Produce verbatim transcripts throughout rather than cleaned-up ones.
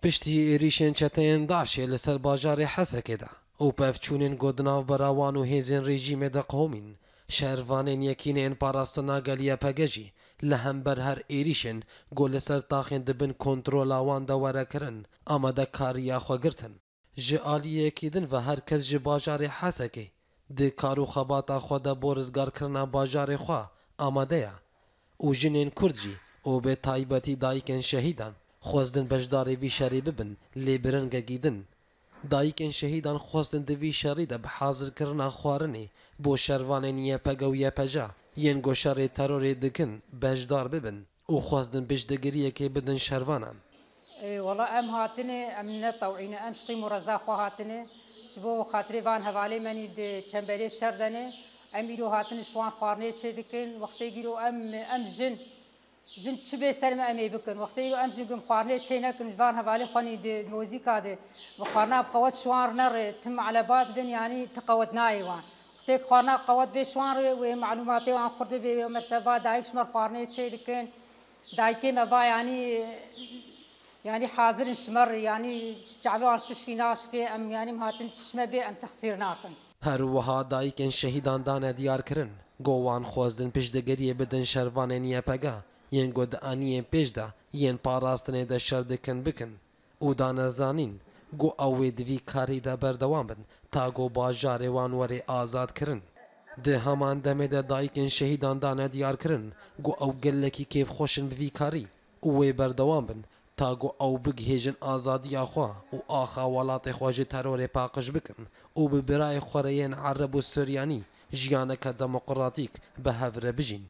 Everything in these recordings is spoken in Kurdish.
Piştî êrîşên çeteyên DAIŞê li ser bajarê Hesekê de û pevçûnên ku di navbera wan û hêzên rejîmê de qewimîn, şervanên Yekîneyên Parastina Gel Y P G jî li hember her êrîşên ku li ser taxên di bin kontrola wan de were kirin, amadekariya xwe girtin. Ji aliyekî din ve her kes ji bajarê Hesekê di kar û xebata xwe de bo rizgarkirina bajarê xwe amade ye û jinên Kurd jî û bi taybetî dayikên şehîdan xwestin beşdarê vî şerî bibin, lê bi rengekî din. Dayikên şehîdan xwestin di vî şerî de bi hazirkirina xwarinê bo şervanên Y P G û Y P J yên ku şerê terorê dikin beşdar bibin û xwestin piştgiriyekê bidin şervanan. Ê, wela em hatine, em ne tewî ne, em ji qîm û reza xwe hatine. Ji bo xatirê van hevalê me nî di çemberê şer de ne. Em îro hatine ji wan xwarinê çê dikin. Wextê îro em, em jin, jin çi bê ser me em ê bikin. Wextê îro em jin gim xwarinê çê nekin, ji van hevalê xwe nî di muzîka de. Bi xwarina bi qewet ji wan re nere, tim eleba dibin, yanî ti qewet nayê wan. Wextê ku xwarina bi qewet bê ji wan re, wê malûmatê wan xurt bibe, wê mesela va dayik ji me re xwarinê çê dikin. Dayikê me va, yanî, yanî hazir in ji me re, yanî çavê wan ji tişkî naşikê, em, yanî, em hatin çi ji me bê, em texsîr nakin. Her wiha dayikên şehîdan dane diyarkirin, ku wan xwestin piştgiriyê bidin şervanên Y P G yên ku di aniyên pêş de yên parastinê de şer dikin bikin û dane zanîn, ku ew wê di vî karî de berdewam bin ta ku bajarê wan were azad kirin. Di heman demê de dayikên şehîdan dane diyarkirin, ku ew gelekî kêfxweş in bi vî karî û wê berdewam bin, ta ku ew bigihêjin azadiya xwe û axa welatê xwe ji terorê paqij bikin û bi birayê xwe re yên Ereb û Suryanî jiyaneke demokratîk bi hev re bijîn.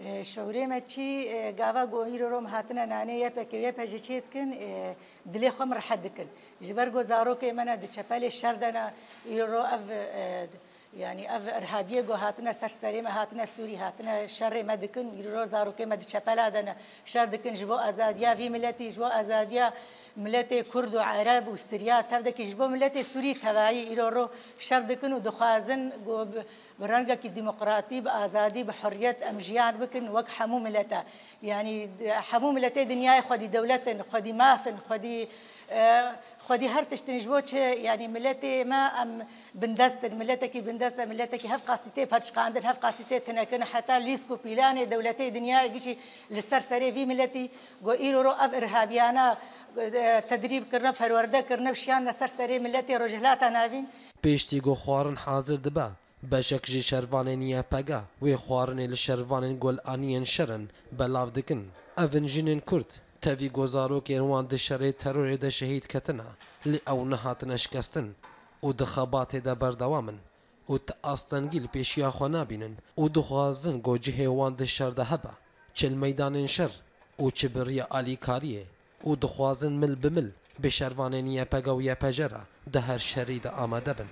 E, şorê me çî, e, gava ku îro ro em hatine nanê Y P G, Y P G çê dikin, e, dilê xwe em rehet dikin. Ji ber ku zarokê me ne di çepelê şer de ne, îro ro ev, e, Yanî ev irhabiyê ku hatine ser serê me, hatine Sûrî, hatine şerê me dikin, îro zarokê me di çepela de ne, şer dikin ji bo azadiya vî miletî, ji bo azadiya miletê Kurd û Ereb û Sirya, tevdekî ji bo miletê Sûrî tevayî îro ro şer dikin û dixwazin ku bi, bi rengekî demokratî, bi azadî, bi hurriyet em jiyan bikin wek hemû milete. Yanî hemû miletê dinyayê xwedî dewlet in, xwedî maf in, xwedî, e, xwedî her tişt in. Ji bo çi? Yanî miletê me em bindest in, miletekî bindest e, miletekî hevqasî tê perçiqandin, hevqasî tê tinekin, heta lîsk û pîlanê dewletê dinyayê gişî li ser serê vî miletî ku îro ro ev irhabiyana, e, tedrîb kirine, perwerde kirine û şiyanine ser serê miletê Rojhilata Navîn. Piştî ku xwarin hazir dibe, beşek ji şervanên Y P G wê xwarinê li şervanên ku li aniyên şer in belav dikin. Ev in jinên Kurd, tevî ku zarokên wan di şerê terorê de şehîd ketine, lê ew nehatine şikestin û di xebatê de berdewam in û ti astengî li pêşiya xwe nabînin û dixwazin ku cihê wan di şer de hebe, çi li meydanên şer û çi bi riya alîkariyê û dixwazin mil bi mil bi şervanên Y P G û Y P J re di her şerî de amade bin.